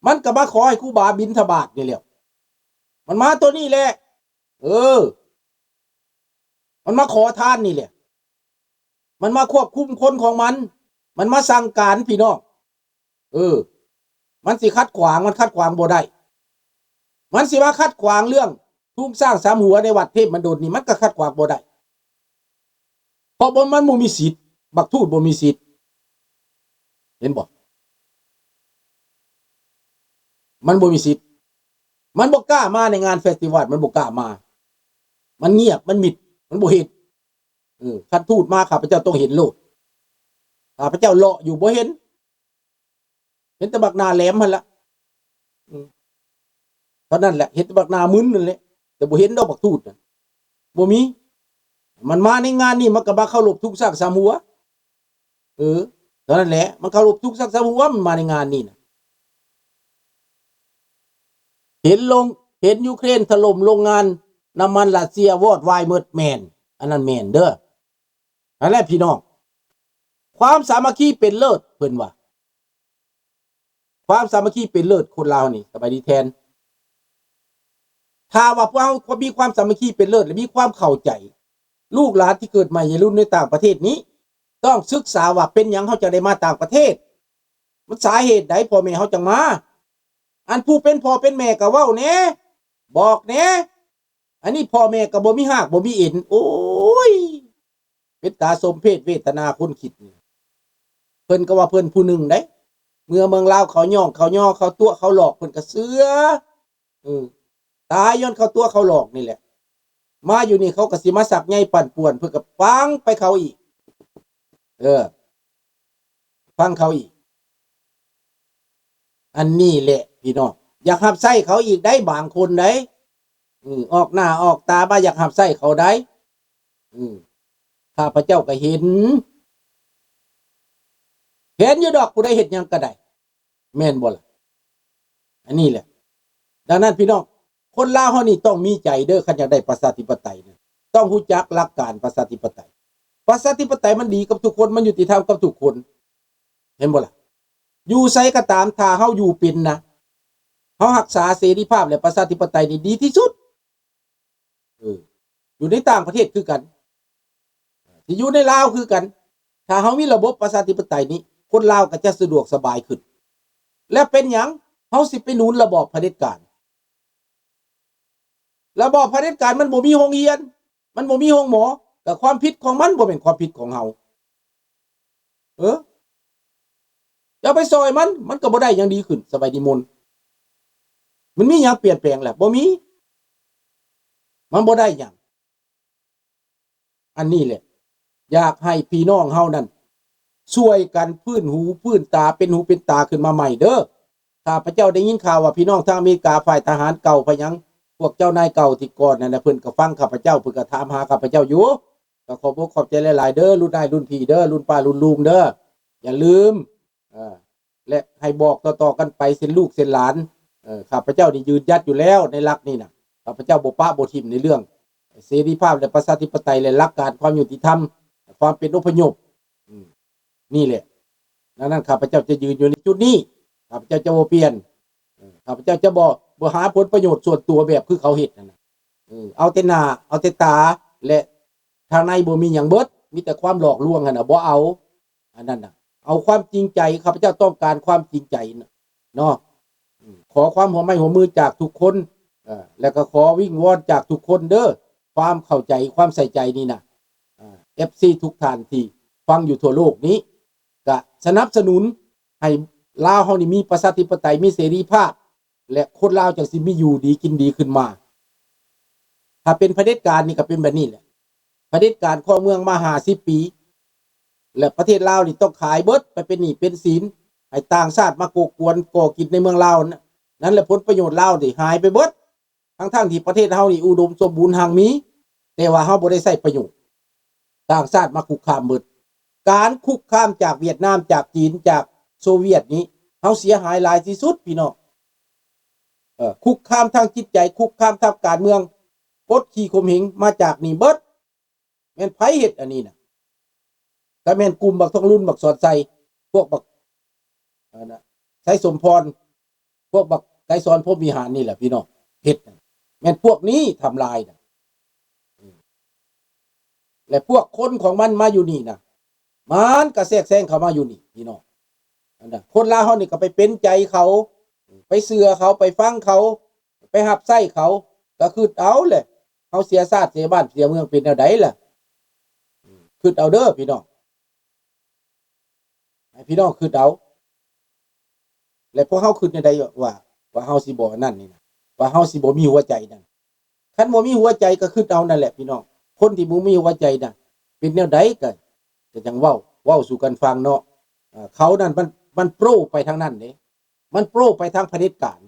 ມັນກໍມາຂໍໃຫ້ຄູບາບິນທະບາດນີ້ແຫຼະ. ມັນມາຕົວນີ້ແຫຼະ. ເອີ ມັນມາຂໍທານນີ້ແຫຼະ. ມັນມາຄວບຄຸມຄົນຂອງມັນ. ມັນມາສັ່ງການ ພີ່ນ້ອງ. ເອີ ມັນຊິຂັດຂວາງ, ມັນຂັດຂວາງບໍ່ໄດ້. ມັນຊິມາຂັດຂວາງເລື່ອງທຸງຊ້າງສາມຫົວໃນວັດເທບມະດົນນີ້, ມັນກໍຂັດຂວາງບໍ່ໄດ້. ເພາະບໍ່, ມັນບໍ່ມີສິດ, ບັກທູດບໍ່ມີສິດ. ເຫັນບໍ່? ມັນບໍ່ມີສິດ. ມັນບໍ່ກ້າມາໃນງານເຟສຕິວັນ, ມັນບໍ່ກ້າມາ. ມັນງຽບ, ມັນມິດ, ມັນບໍ່ເຮັດ. ເອີ ຄັນທູດມາ ຂ້າພະເຈົ້າຕ້ອງເຫັນໂລດ. ຂ້າພະເຈົ້າເລາະຢູ່ ບໍ່ເຫັນ. ເຫັນແຕ່ບັກໜ້າແຫຼມຫັ້ນລະ. ອືມ ເທົ່ານັ້ນແຫຼະ, ເຫັນແຕ່ບັກໜ້າມຶນນັ້ນແຫຼະ, ແຕ່ບໍ່ເຫັນດອກບັກທູດນະ, ບໍ່ມີ. ມັນມາໃນງານນີ້ ມັນກໍມາເຄົາລົບທຸງຊ້າງສາມຫົວ. ເອີ ເທົ່ານັ້ນແຫຼະ, ມັນເຄົາລົບທຸງຊ້າງສາມຫົວ, ມັນມາໃນງານນີ້ນະ. ເຫັນໂລງ, ເຫັນຢູເຄຣນຖະຫຼົ່ມໂລງງານນ້ຳມັນຣັດເຊຍວອດວາຍໝົດ, ແມ່ນ, ອັນນັ້ນແມ່ນເດີ. ນັ້ນແຫຼະພີ່ນ້ອງ, ຄວາມສາມັກຄີເປັນເລີດ ເພິ່ນວ່າ. ຄວາມສາມັກຄີເປັນເລີດ, ຄົນລາວນີ້ສະບາຍດີແທນ. ຖ້າວ່າພວກເຮົາມີຄວາມສາມັກຄີເປັນເລີດ ແລະ ມີຄວາມເຂົ້າໃຈ, ລູກຫຼານທີ່ເກີດໃໝ່ໃນລຸ້ນໃນຕ່າງປະເທດນີ້ ຕ້ອງສຶກສາວ່າເປັນຫຍັງເຮົາຈັ່ງໄດ້ມາຕ່າງປະເທດ, ມັນສາເຫດໃດພໍ່ແມ່ເຮົາຈັ່ງມາ. ອັນຜູ້ເປັນພໍ່ເປັນແມ່ກໍເວົ້າແດ່, ບອກແດ່. ອັນນີ້ພໍ່ແມ່ກໍບໍ່ມີຮາກບໍ່ມີເອັນ. ໂອ້ຍ ເປັນຕາສົມເພດເວທະນາຄົນຄິດນີ້. ເພິ່ນກໍວ່າເພິ່ນຜູ້ໜຶ່ງເດ້, ເມືອເມືອງລາວເຂົາຍ້ອງເຂົາຍໍເຂົາຕົວະເຂົາຫຼອກ ເພິ່ນກໍເຊື່ອ. ເອີ ຕາຍຍ້ອນເຂົາຕົວະເຂົາຫຼອກນີ້ແຫຼະ. ມາຢູ່ນີ້ເຂົາກໍຊິມາຊັກໃຍປັ່ນປ່ວນ, ເພິ່ນກໍຟັງໄປເຂົາອີກ. ເອີ ຟັງເຂົາອີກ. ອັນນີ້ແຫຼະພີ່ນ້ອງ, ຢາກຮັບໃຊ້ເຂົາອີກໄດ໋ບາງຄົນໄດ໋. ອືມ ອອກໜ້າອອກຕາມາຢາກຮັບໃຊ້ເຂົາໄດ໋. ອືມ ຂ້າພະເຈົ້າກໍເຫັນ, ເຫັນຢູ່ດອກ, ຜູ້ໃດເຮັດຫຍັງກໍໄດ້. ແມ່ນບໍ່ລະ? ອັນນີ້ແຫຼະ. ດັ່ງນັ້ນພີ່ນ້ອງ, ຄົນລາວເຮົານີ້ຕ້ອງມີໃຈເດີ, ຄັນຢາກໄດ້ປະຊາທິປະໄຕນະ, ຕ້ອງຮູ້ຈັກຫຼັກການປະຊາທິປະໄຕ. ປະຊາທິປະໄຕມັນດີກັບທຸກຄົນ, ມັນຍຸຕິທຳກັບທຸກຄົນ, ເຫັນບໍ່ລະ? ຢູ່ໃສກໍຕາມ, ຖ້າເຮົາຢູ່ເປັນນະ, ເຮົາຮັກສາເສລີພາບ ແລະ ປະຊາທິປະໄຕນີ້ດີທີ່ສຸດ. ເອີ ຢູ່ໃນຕ່າງປະເທດຄືກັນ, ທີ່ຢູ່ໃນລາວຄືກັນ, ຖ້າເຮົາມີລະບົບປະຊາທິປະໄຕນີ້, ຄົນລາວກໍຈະສະດວກສະບາຍຂຶ້ນ. ແລ້ວເປັນຫຍັງເຮົາຊິໄປໜູນລະບອບຜະເດັດການ? ລະບອບຜະເດັດການມັນບໍ່ມີໂຮງຮຽນ, ມັນບໍ່ມີໂຮງໝໍ, ກໍຄວາມຜິດຂອງມັນ, ບໍ່ແມ່ນຄວາມຜິດຂອງເຮົາ. ເອີ ຈະໄປຊ່ອຍມັນ, ມັນກໍບໍ່ໄດ້ຫຍັງດີຂຶ້ນ. ສະບາຍດີມົນ, ມັນມີຫຍັງປ່ຽນແປງລະ? ບໍ່ມີ, ມັນບໍ່ໄດ້ຫຍັງ. ອັນນີ້ແຫຼະ ຢາກໃຫ້ພີ່ນ້ອງເຮົານັ້ນຊ່ວຍກັນຟື້ນຫູຟື້ນຕາ, ເປັນຫູເປັນຕາຂຶ້ນມາໃໝ່ເດີ. ຂ້າພະເຈົ້າໄດ້ຍິນຂ່າວວ່າ ພີ່ນ້ອງທາງອາເມລິກາ ຝ່າຍທະຫານເກົ່າ ພະຫຍັງ ພວກເຈົ້ານາຍເກົ່າທີ່ກ່ອນນັ້ນນະ, ເພິ່ນກໍຟັງຂ້າພະເຈົ້າ, ເພິ່ນກໍຖາມຫາຂ້າພະເຈົ້າຢູ່. ກໍຂອບອົກຂອບໃຈຫຼາຍໆເດີ, ລຸ້ນອ້າຍລຸ້ນພີ່ເດີ, ລຸ້ນປ້າລຸ້ນລຸງເດີ. ຢ່າລືມ ເອີ ແລະ ໃຫ້ບອກຕໍ່ໆກັນໄປເຊັ່ນລູກເຊັ່ນຫຼານ. ເອີ ຂ້າພະເຈົ້ານີ້ຢືນຢັດຢູ່ແລ້ວໃນຫຼັກນີ້ນະ, ຂ້າພະເຈົ້າບໍ່ປະບໍ່ຖິ້ມໃນເລື່ອງເສລີພາບ ແລະ ປະຊາທິປະໄຕ ແລະ ຫຼັກການຄວາມຍຸຕິທຳ, ຄວາມເປັນອົບພະຍົບ. ອືມ ນີ້ແຫຼະ, ດັ່ງນັ້ນ ຂ້າພະເຈົ້າຈະຢືນຢູ່ໃນຈຸດນີ້, ຂ້າພະເຈົ້າຈະບໍ່ປ່ຽນ. ເອີ ຂ້າພະເຈົ້າຈະບໍ່ ບໍ່ຫາຜົນປະໂຫຍດສ່ວນຕົວແບບຄືເຂົາເຮັດນັ້ນນະ. ເອີ ເອົາແຕ່ໜ້າ ເອົາແຕ່ຕາ ແລະ ທາງໃນບໍ່ມີຫຍັງເບິດ, ມີແຕ່ຄວາມຫຼອກລວງຫັ້ນນະ, ບໍ່ເອົາ. ອັນນັ້ນນະ ເອົາຄວາມຈິງໃຈ, ຂ້າພະເຈົ້າຕ້ອງການຄວາມຈິງໃຈເນາະ. ອືມ ຂໍຄວາມຮ່ວມໄມ້ຮ່ວມມືຈາກທຸກຄົນ, ເອີ ແລ້ວກໍຂໍວິງວອນຈາກທຸກຄົນເດີ, ຄວາມເຂົ້າໃຈ, ຄວາມໃສ່ໃຈນີ້ນະ. ເອີ ເອັຟຊີ ທຸກທ່ານທີ່ຟັງຢູ່ທົ່ວໂລກນີ້ ກະສະໜັບສະໜູນໃຫ້ລາວເຮົານີ້ມີປະຊາທິປະໄຕ, ມີເສລີພາບ, ແລະ ຄົນລາວຈັ່ງຊິມີຢູ່ດີກິນດີຂຶ້ນມາ. ຖ້າເປັນຜະເດັດການນີ້ກໍເປັນແບບນີ້ແຫຼະ, ຜະເດັດການຄອງເມືອງມາຫ້າສິບປີ ແລະ ປະເທດລາວນີ້ຕ້ອງຂາຍເບິດ, ໄປເປັນໜີ້ເປັນສິນ ໃຫ້ຕ່າງຊາດມາໂກກກວນກໍ່ກິນໃນເມືອງລາວນັ້ນ, ນັ້ນແຫຼະຜົນປະໂຫຍດລາວນີ້ຫາຍໄປເບິດ. ທັງໆທີ່ປະເທດເຮົານີ້ອຸດົມສົມບູນຮັ່ງມີ, ແຕ່ວ່າເຮົາບໍ່ໄດ້ໃຊ້ປະໂຫຍດ, ຕ່າງຊາດມາຄຸກຄາມເບິດ. ການຄຸກຄາມຈາກຫວຽດນາມ, ຈາກຈີນ, ຈາກໂຊວຽດນີ້ ເຮົາເສຍຫາຍຫຼາຍທີ່ສຸດ ພີ່ນ້ອງ. ເອີ ຄຸກຄາມທາງຈິດໃຈ, ຄຸກຄາມທາງການເມືອງ, ກົດຂີ່ຂົ່ມເຫງມາຈາກນີ້ເບິດ. ແມ່ນໃຜເຮັດອັນນີ້ນະ? ກໍແມ່ນກຸ່ມບັກທອງລຸນ, ບັກສອນໄຊ, ພວກບັກ ອັນນະ ໄຊສົມພອນ, ວກບັກໄກສອນ ພົມວິຫານນີ້ແຫຼະພີ່ນ້ອງ ເຮັດນັ້ນ ແມ່ນພວກນີ້ທຳລາຍນະ ແລະພວກຄົນຂອງມັນມາຢູ່ນີ້ນະ ມັນກໍແຊກແຊງເຂົ້າມາຢູ່ນີ້ພີ່ນ້ອງ. ອັນນັ້ນ ຄົນລາວເຮົານີ້ກໍໄປເປັນໃຈເຂົາ ໄປເຊື່ອເຂົາ ໄປຟັງເຂົາ ໄປຮັບໃຊ້ເຂົາ ກໍຄິດເອົາແຫຼະ ເຮົາເສຍຊາດເສຍບ້ານເສຍເມືອງເປັນແນວໃດລະ? ຄິດເອົາເດີພີ່ນ້ອງ ໃຫ້ພີ່ນ້ອງຄິດເອົາ ແລະພວກເຮົາຄິດແນວໃດວ່າ ວ່າເຮົາຊິບໍ່ອັນນັ້ນນີ້ນະ ວ່າເຮົາຊິບໍ່ມີຫົວໃຈນັ້ນ? ຄັນບໍ່ມີຫົວໃຈກໍຄິດເອົານັ້ນແຫຼະພີ່ນ້ອງ ຄົນທີ່ບໍ່ມີຫົວໃຈນະ ເປັນແນວໃດກໍ ກໍຈັ່ງເວົ້າ ເວົ້າສູ່ກັນຟັງເນາະ. ເອີ ເຂົານັ້ນມັນ ມັນໂປຣໄປທາງນັ້ນເດ້ ມັນໂປຣໄປທາງຜະເດັດການ.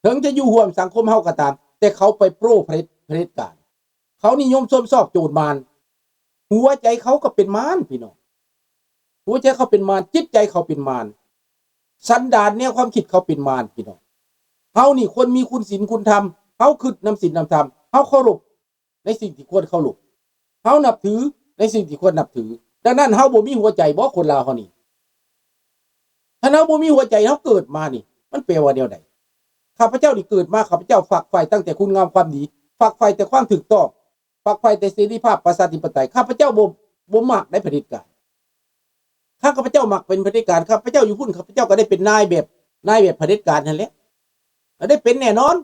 ເຖິງຈະຢູ່ຮ່ວມສັງຄົມເຮົາກໍຕາມ ແຕ່ເຂົາໄປໂປຣະເດັດ ຜະເດັດການ. ເຂົານິຍົມຊົມຊອບໂຈນມານ. ຫົວໃຈເຂົາກໍເປັນມານພີ່ນ້ອງ. ຫົວໃຈເຂົາເປັນມານ, ຈິດໃຈເຂົາເປັນມານ. ສັນດານແນວຄວາມຄິດເຂົາເປັນມານພີ່ນ້ອງ. ເຮົານີ້ຄວນມີຄຸນສິນຄຸນທຳ. ເຮົາຄິດນຳສິນນຳທຳ. ເຮົາເຄົາລົບ ໃນສິ່ງທີ່ຄວນເຄົາລົບ, ເຮົານັບຖືໃນສິ່ງທີ່ຄວນນັບຖື. ດັ່ງນັ້ນ ເຮົາບໍ່ມີຫົວໃຈບໍ ຄົນລາວເຮົານີ້? ຖ້າເຮົາບໍ່ມີຫົວໃຈ ເຮົາເກີດມານີ້ ມັນແປວ່າແນວໃດ? ຂ້າພະເຈົ້ານີ້ເກີດມາ ຂ້າພະເຈົ້າຝັກໃຝ່ຕັ້ງແຕ່ຄຸນງາມຄວາມດີ, ຝັກໃຝ່ແຕ່ຄວາມຖືກຕ້ອງ, ຝັກໃຝ່ແຕ່ເສລີພາບ ປະຊາທິປະໄຕ. ຂ້າພະເຈົ້າບໍ່ ບໍ່ມັກໃດຜະເດັດການ. ຖ້າຂ້າພະເຈົ້າມັກເປັນຜະເດັດການ, ຂ້າພະເຈົ້າຢູ່ພຸ້ນ ຂ້າພະເຈົ້າກໍໄດ້ເປັນນາຍແບບ ນາຍແບບຜະເດັດການຫັ້ນແຫຼະ. ໄດ້ເປັນແນ່ນອນ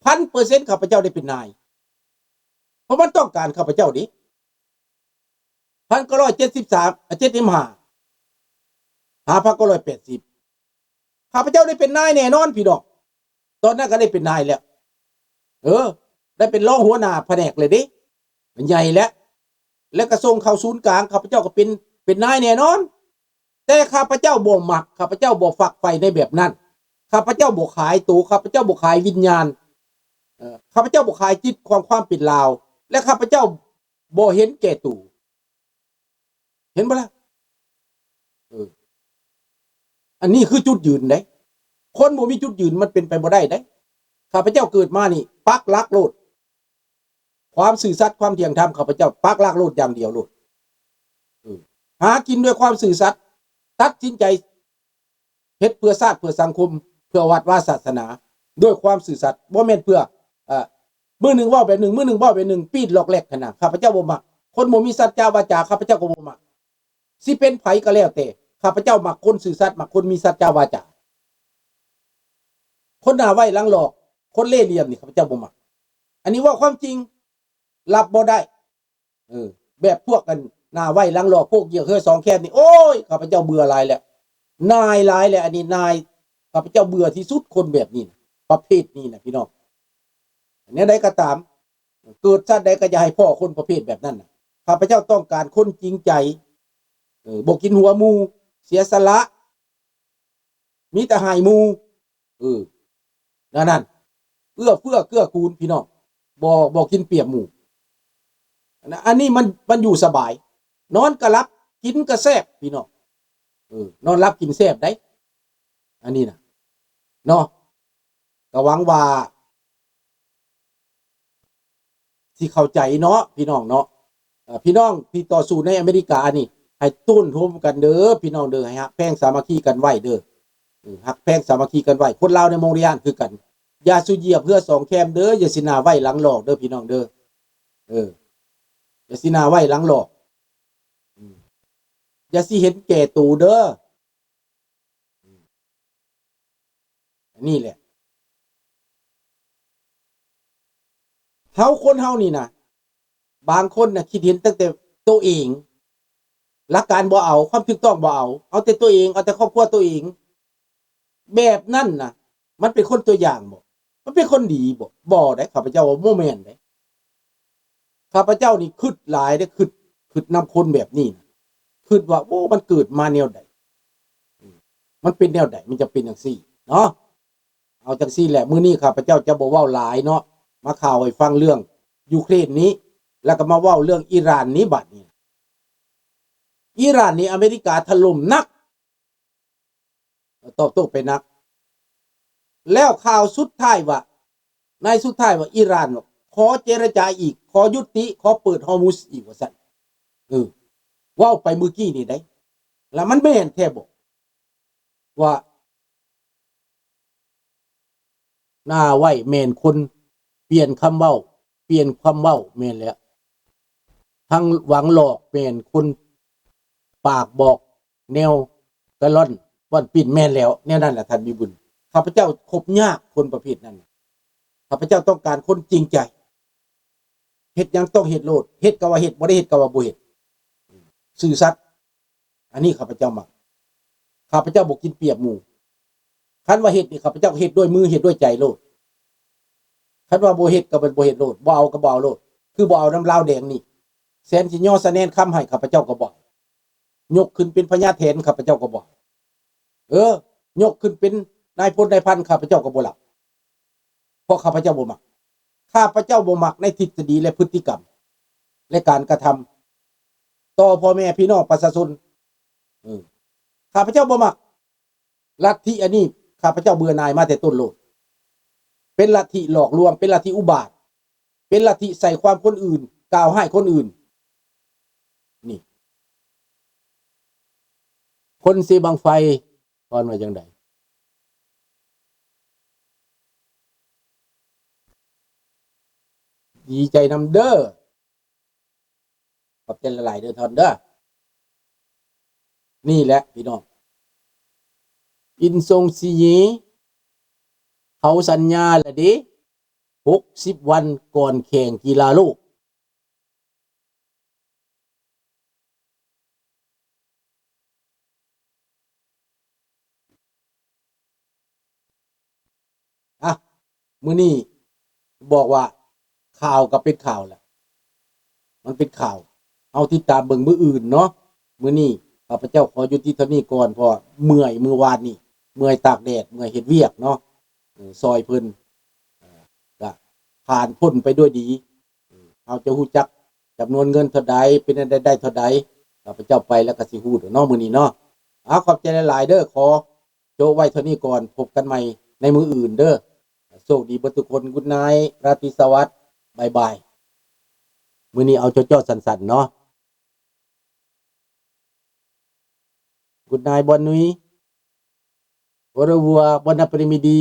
ພັນເປີເຊັນ ຂ້າພະເຈົ້າໄດ້ເປັນນາຍ. ເພາະມັນຕ້ອງການຂ້າພະເຈົ້າເດ້. ພັນເກົ້າຮ້ອຍເຈັດສິບສາມ ເຈັດສິບຫ້າ ຫາພັນເກົ້າຮ້ອຍແປດສິບ ຂ້າພະເຈົ້າໄດ້ເປັນນາຍແນ່ນອນພີ່ນ້ອງ. ຕອນນັ້ນກໍໄດ້ເປັນນາຍແລ້ວ ເອີ ໄດ້ເປັນຮອງຫົວໜ້າພະແນກແລ້ວເດ້ ໃຫຍ່ແລ້ວ ແລ້ວກໍສົ່ງເຂົ້າສູນກາງ ຂ້າພະເຈົ້າກໍເປັນ ເປັນນາຍແນ່ນອນ. ແຕ່ຂ້າພະເຈົ້າບໍ່ມັກ ຂ້າພະເຈົ້າບໍ່ຝັກໃຝ່ໃນແບບນັ້ນ. ຂ້າພະເຈົ້າບໍ່ຂາຍໂຕ ຂ້າພະເຈົ້າບໍ່ຂາຍວິນຍານ ເອີ ຂ້າພະເຈົ້າບໍ່ຂາຍຈິດຂອງຄວາມເປັນລາວ ແລະ ຂ້າພະເຈົ້າບໍ່ເຫັນແກ່ໂຕ. ເຫັນບໍ່ລະ? ເອີ ອັນນີ້ຄືຈຸດຢືນເດ້. ຄົນບໍ່ມີຈຸດຢືນມັນເປັນໄປບໍ່ໄດ້ເດ້. ຂ້າພະເຈົ້າເກີດມານີ້ປັກຫຼັກໂລດ. ຄວາມຊື່ສັດ ຄວາມທ່ຽງທຳ ຂ້າພະເຈົ້າປັກຫຼັກໂລດຢ່າງດຽວໂລດ. ເອີ ຫາກິນດ້ວຍຄວາມຊື່ສັດ ຕັດສິນໃຈເຮັດເພື່ອຊາດ ເພື່ອສັງຄົມ ເພື່ອວັດວາສາສະໜາ ດ້ວຍຄວາມຊື່ສັດ ບໍ່ແມ່ນເພື່ອ ເອີ ມື້ໜຶ່ງເວົ້າແບບໜຶ່ງ ມື້ໜຶ່ງເວົ້າແບບໜຶ່ງ ປີດລັອກແລັກຫັ້ນນະ. ຂ້າພະເຈົ້າບໍ່ມັກ ຄົນບໍ່ມີສັດຈະວາຈາ ຂ້າພະເຈົ້າກໍບໍ່ມັກ. ຊິເປັນໃຜກໍແລ້ວແຕ່ ຂ້າພະເຈົ້າມັກຄົນຊື່ສັດ ມັກຄົນມີສັດຈະວາຈາ. ຄົນໜ້າໄຫວ້ຫຼັງຫຼອກ ຄົນເລ່ຫຼ່ຽມນີ້ ຂ້າພະເຈົ້າບໍ່ມັກ. ອັນນີ້ເວົ້າຄວາມຈິງ ຮັບບໍ່ໄດ້. ເອີ ແບບພວກອັນໜ້າໄຫວ້ຫຼັງຫຼອກ ພວກຢຽກເຮືອສອງແຄມນີ້ ໂອ້ຍ ຂ້າພະເຈົ້າເບື່ອຫຼາຍແລ້ວ ໜ່າຍຫຼາຍແລ້ວ. ອັນນີ້ໜ່າຍ ຂ້າພະເຈົ້າເບື່ອທີ່ສຸດ ຄົນແບບນີ້ນະ ປະເພດນີ້ນະ ພີ່ນ້ອງ. ແນວໃດກໍຕາມ ເກີດຊາດໃດກໍຢ່າໃຫ້ພໍ້ຄົນປະເພດແບບນັ້ນນະ. ຂ້າພະເຈົ້າຕ້ອງການຄົນຈິງໃຈ ເອີ ບໍ່ກິນຫົວໝູ່ ເສຍສະຫຼະ ມີແຕ່ໃຫ້ໝູ່ ເອີ ນັ້ນ ນັ້ນ ເອື້ອເຟື້ອເກື້ອກູນພີ່ນ້ອງ ບໍ່ ບໍ່ກິນປຽບໝູ່. ອັນ ອັນນີ້ມັນ ມັນຢູ່ສະບາຍ ນອນກໍຫຼັບ ກິນກໍແຊບພີ່ນ້ອງ ເອີ ນອນຫຼັບກິນແຊບໃດ໋ ອັນນີ້ນະເນາະ. ກໍຫວັງວ່າ ຊິເຂົ້າໃຈເນາະ ພີ່ນ້ອງເນາະ. ເອີ ພີ່ນ້ອງທີ່ຕໍ່ສູ້ໃນອາເມລິການີ້ ໃຫ້ຕົ້ນໂຮມກັນເດີພີ່ນ້ອງເດີ ໃຫ້ຮັກແພງສາມັກຄີກັນໄວ້ເດີ. ເອີ ຮັກແພງສາມັກຄີກັນໄວ້ ຄົນລາວໃນໂມງລະຍານຄືກັນ. ຢ່າສູ່ຢຽບເຮືອສອງແຄມເດີ ຢ່າຊິໜ້າໄຫວ້ຫຼັງຫຼອກເດີພີ່ນ້ອງເດີ. ເອີ ຢ່າຊິໜ້າໄຫວ້ຫຼັງຫຼອກ ອືມ ຢ່າຊິເຫັນແກ່ໂຕເດີ. ອັນນີ້ແຫຼະ ເຮົາ ຄົນເຮົານີ້ນະ ບາງຄົນນະຄິດເຫັນຕັ້ງແຕ່ໂຕເອງ ຫຼັກການບໍ່ເອົາ ຄວາມຖືກຕ້ອງບໍ່ເອົາ ເອົາແຕ່ໂຕເອງ ເອົາແຕ່ຄອບຄົວໂຕເອງ ແບບນັ້ນນະ ມັນເປັນຄົນຕົວຢ່າງບໍ? ມັນເປັນຄົນດີບໍ? ບໍ່ໄດ໋ ຂ້າພະເຈົ້າວ່າບໍ່ແມ່ນເດ້. ຂ້າພະເຈົ້ານີ້ຄຶດຫຼາຍເດ້ ຄຶດ ຄຶດນຳຄົນແບບນີ້ນະ ຄຶດວ່າ ໂອ້ ມັນເກີດມາແນວໃດ ມັນເປັນແນວໃດ ມັນຈະເປັນຈັ່ງຊີ້ເນາະ. ເອົາຈັ່ງຊີ້ແຫຼະ ມື້ນີ້ຂ້າພະເຈົ້າຈະບໍ່ເວົ້າຫຼາຍເນາະ ມາຂ່າວໃຫ້ຟັງເລື່ອງຢູເຄຣນນີ້ ແລ້ວກໍມາເວົ້າເລື່ອງອີຣານນີ້. ບາດນີ້ ອີຣານນີ້ອາເມລິກາຖະຫຼົ່ມໜັກ ຕອບໂຕ້ໄປໜັກ ແລ້ວຂ່າວສຸດທ້າຍວ່າ ໃນສຸດທ້າຍວ່າ ອີຣານວ່າ ຂໍເຈລະຈາອີກ ຂໍຍຸຕິ ຂໍເປີດຮອມຸສອີກ ວ່າຊັ້ນ. ເອີ ເວົ້າໄປມື້ກີ້ນີ້ໄດ໋ ແລ້ວມັນແມ່ນແທ້ບໍ ວ່າ ໜ້າໄຫວ້ແມ່ນຄົນປ່ຽນຄຳເວົ້າ, ປ່ຽນຄຳເວົ້າແມ່ນແລ້ວ. ທັງຫວັງຫຼອກແມ່ນຄົນປາກບອກແນວກະລ່ອນປ້ອນປີ້ນແມ່ນແລ້ວ. ແນວນັ້ນລະທ່ານມີບຸນ. ຂ້າພະເຈົ້າຄົບຍາກຄົນປະເພດນັ້ນ. ຂ້າພະເຈົ້າຕ້ອງການຄົນຈິງໃຈ. ເຮັດຫຍັງຕ້ອງເຮັດໂລດ, ເຮັດກໍວ່າເຮັດ, ບໍ່ໄດ້ເຮັດກໍວ່າບໍ່ເຮັດ. ຊື່ສັດ. ອັນນີ້ຂ້າພະເຈົ້າມັກ. ຂ້າພະເຈົ້າບໍ່ກິນປຽບໝູ່. ຄັນວ່າເຮັດນີ້ ຂ້າພະເຈົ້າເຮັດດ້ວຍມື, ເຮັດດ້ວຍໃຈໂລດ. ຄັນວ່າບໍ່ເຮັດກໍແມ່ນບໍ່ເຮັດໂລດ, ບໍ່ເອົາກໍບໍ່ເອົາໂລດ. ຄືບໍ່ເອົານຳລາວແດງນີ້. ແສນຊິຍໍສະແນນຄຳໃຫ້ ຂ້າພະເຈົ້າກໍບໍ່ເອົາ. ຍົກຂຶ້ນເປັນພະຍາແຖນ ຂ້າພະເຈົ້າກໍບໍ່ເອົາ. ເອີ, ຍົກຂຶ້ນເປັນນາຍພົນນາຍພັນ ຂ້າພະເຈົ້າກໍບໍ່ຮັບ. ເພາະຂ້າພະເຈົ້າບໍ່ມັກ. ຂ້າພະເຈົ້າບໍ່ມັກໃນທິດສະດີ ແລະ ພຶດຕິກຳ ແລະ ການກະທຳຕໍ່ພໍ່ແມ່ພີ່ນ້ອງປະຊາຊົນ. ເອີ, ຂ້າພະເຈົ້າບໍ່ມັກ. ລັດທິອັນນີ້ ຂ້າພະເຈົ້າເບື່ອໜ່າຍມາແຕ່ຕົ້ນໂລດ. ເປັນລັດທິຫຼອກລວງ, ເປັນລັດທິອຸບາດ, ເປັນລັດທິໃສ່ຄວາມຄົນອື່ນ, ກ່າວຮ້າຍຄົນອື່ນ. ນີ້ ຄົນເຊບັ້ງໄຟ ທ່ອນວ່າຈັ່ງໃດ? ດີໃຈນຳເດີ. ຂອບໃຈຫຼາຍໆເດີທ່ອນເດີ. ນີ້ແຫຼະພີ່ນ້ອງ ອິນຊົງຊີຢີ ເຂົາສັນຍາລະເດ ຫົກສິບວັນກ່ອນແຂ່ງກິລາໂລກ. ອ່ະ ມື້ນີ້ບອກວ່າຂ່າວກໍເປັນຂ່າວແຫຼະ ມັນເປັນຂ່າວ ເຮົາຕິດຕາມເບິ່ງມື້ອື່ນເນາະ. ມື້ນີ້ຂ້າພະເຈົ້າຂໍຢຸດທີ່ເທົ່ານີ້ກ່ອນ ເພາະວ່າເມື່ອຍມື້ວານນີ້ ເມື່ອຍຕາກແດດ ເມື່ອຍເຮັດວຽກເນາະ ເອີ ຊ່ອຍເພິ່ນ ເອີ ກະຜ່ານພົ້ນໄປດ້ວຍດີ. ເຮົາຈະຮູ້ຈັກຈຳນວນເງິນເທົ່າໃດ ເປັນອັນໃດໄດ້ເທົ່າໃດ ຂ້າພະເຈົ້າໄປແລ້ວກໍຊິຮູ້ດອກເນາະ ມື້ນີ້ເນາະ. ເອົາ ຂອບໃຈຫຼາຍໆເດີ ຂໍໂຈະໄວ້ເທົ່ານີ້ກ່ອນ ພົບກັນໃໝ່ໃນມື້ອື່ນເດີ. ໂຊກດີເບິດທຸກຄົນ Good night ລາຕີສະຫວັດ ບາຍບາຍ. ມື້ນີ້ເອົາເຈາະໆສັ້ນໆເນາະ. Good night, bonne nuit, au revoir, bon après-midi.